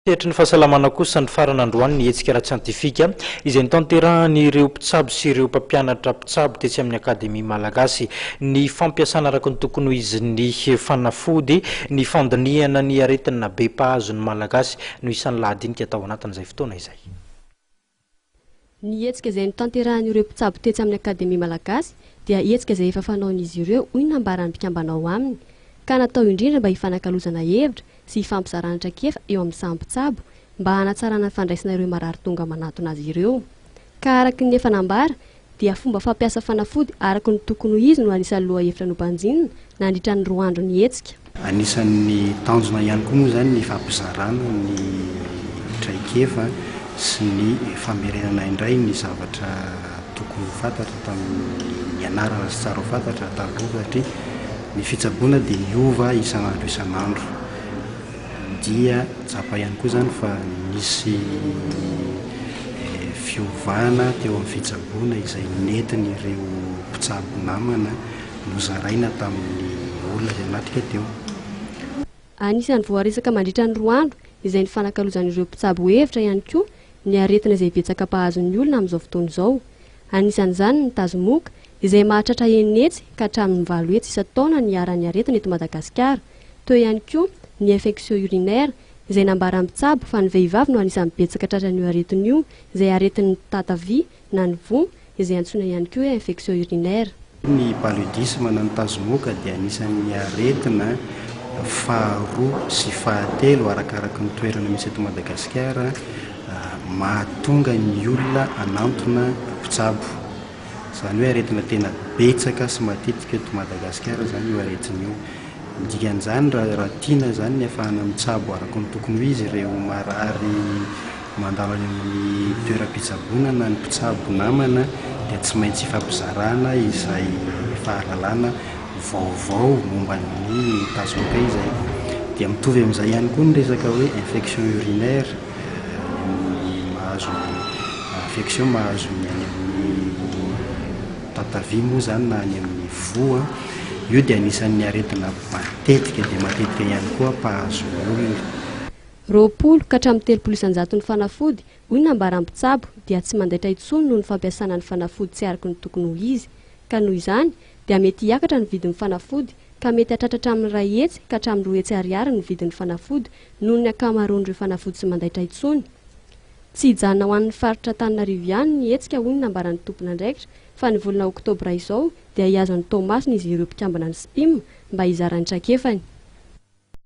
Sehatry ny fahasalamana kosa, nifarana androany ny hetsika ara-tsiantifika izay notanterahan'ireo mpitsabo sy ireo mpampianatra mpitsabo tetsy amin'ny Akademia Malagasy. Ny fampiasana araka ny tokony ho izy ny fanafody, ny fandinihana ny aretina be mpahazo ny Malagasy no isan'ny lahadinika tao anatin'izay fotoana izay. Ny hetsika izay notanterahan'ireo mpitsabo tetsy amin'ny Akademia Malagasy dia hetsika izay efa fanaon'izy ireo hoy ny nambaran'ny mpikambana ao aminy ka natao indrindra mba hifanakalozana hevitra sy hifampizarana traikefa eo amin'ny samy mpitsabo mba hanatsarana ny fandraisana ireo marary tonga manatona azy ireo. Ka araka ny efa nambara dia fomba fampiasa fanafody araka ny tokony ho izy no anisan'ny lohahevitra nobanjinina nandritra ny roa andro ny hetsika. Anisan'ny tanjona ihany koa moa izany ny fampizarana ny traikefa sy ny famerenana indray ny zavatra tokony ho fantatra tamin'ny nianarana sy tsara ho fantatra taloha satria ny fitsaboana dia miova isan'andro isan'andro. Dia tsapa ihany koa izany fa nisy fiovana teo amin'ny fitsaboana izay nentin'ireo mpitsabo namana nozaraina tamin'ny olona izay nanatrika teo. Anisan'ny voaresaka mandritra ny roa andro izay nifanakalozan'ireo mpitsabo hevitra ihany koa ny aretina izay betsaka mpahazo ny olona amin'izao fotoana izao. Anisan'izany ny tazomoka, izay mahatratra 600 ka hatramin'ny 800 isan-taona ny iharan'ny aretina eto Madagasikara. Teo ihany koa ny infection urinaire, izay nambaran'ny mpitsabo fa ny vehivavy no anisan'ny betsaka tratran'io aretina io, izay aretin'ny tatavia na ny voa, izay antsoina ihany koa hoe infection urinaire. Ny paludisme na ny tazomoka dia anisan'ny aretina faharoa sy fahatelo arakaraky ny toerana misy eto Madagasikara mahatonga ny olona hanantona mpitsabo. Izany hoe aretina tena betsaka sy matetika eto Madagasikara izany io aretina io. Ny dikan'izany raha tiana izany ny ahafahana mitsabo araka ny tokony ho izy ireo marary mandalo any amin'ny toeram-pitsaboana na ny mpitsabo namana dia tsy maintsy ifampizarana izay fahalalana vaovao momba ny tazomoka izay. Dia mitovy amin'izay ihany koa ny resaka hoe infection urinaire, ny mahazo ny infection mahazo ny any amin'ny tatavia moa izany na any amin'ny voa, io dia anisan'ny aretina matetika dia matetika ihany koa mpahazo ny olona. 20 ka hatramin'ny 30 isan-jaton'ny fanafody, hoy ny nambaran'ny mpitsabo, dia tsy mandaitra intsony noho ny fampiasana ny fanafody tsy araka ny tokony ho izy, ka noho izany dia mety hiakatra ny vidin'ny fanafody ka mety hatratra hatramin'ny 100 ka hatramin'ny 200 ariary ny vidin'ny fanafody noho ny ankamaroan'ireo fanafody tsy mandaitra intsony. Tsy hijanona ho an'ny faritra Antananarivo ihany ny hetsika hoy ny nambaran'ny tompon'andraikitra fa ny volana oktobra izao dia hihazo an'i Toamasina izy ireo mpikambana ny SPIM mba hizara ny traikefany.